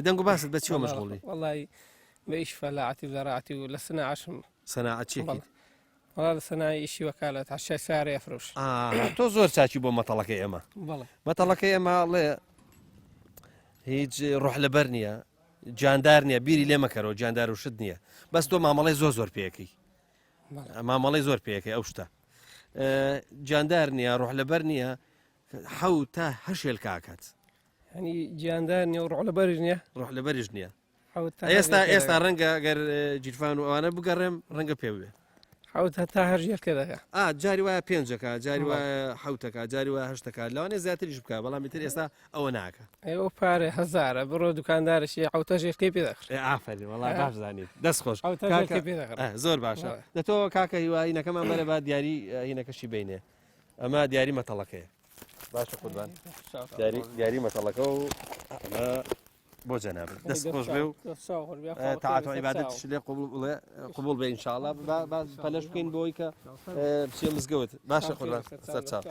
دەنگ و باست بە چیوە مەشغوڵی؟ وەڵی بە ئیش فەلاعەتی و زەراعەتی و لە سناعەشم. سەناعەت چیەکەیت؟ وەڵا لە سەنای ئیشی وەکالەت حەشای سارە ئەفرۆش. تۆ زۆر چاکی بۆ مەتەڵەکەی ئێمە. بەڵێ. مەتەڵەکەی ئێمە ئەڵێ هیچ ڕۆح لەبەر نییە جاندار نییە بیری لێ مەکەرەوە جاندار و شت نییە بەس تۆ مامەڵەی زۆر زۆر پێەکەی مامەڵەی زۆر پێەکەی ئەو شتە جاندار نییە ڕۆح لەبەر نییە حەو تا هەشێل کاکات هەنی گیاندار نیە و ڕۆح لەبەرش نییە ڕۆح لەبەرش نییە ئێستا ئێستا ڕەنگە گەر گیرفان و ئەوانە بگەڕێم ڕەنگە پێ بێ حوت هەتا هەر ژێرکە دەکە ئا جاری وایە پێنجەکە جاری وایە حوتەکە جاری وایە هەشتەکە لەوانێ زیاتریش بکە بەڵام ئیتر ئێستا ئەوە ناکە ئەو پارێ هەزارە بڕۆ دوکاندارشی حوتە ژێرکەی پێ دەخ ئافرین وەڵا باش زانیت دەست خۆش زۆر باشە دەتۆ کاکە هیواینەکەمان بەرە با دیاری هینەکەشی بینێ ئەمە دیاری مەتەڵەکەیە باشە قوربان دیاری دیاری مەتەڵەکە و ئەمە بۆ جەنابت دەست خۆش بێ و تاعات و عیبادەتیش لێ قبوڵ بڵێ قبوڵ بێ ئینشاءاللە با با پەلەش بکەین بۆی کە بچێ مزگەوت باشە قوربان سەرچاو.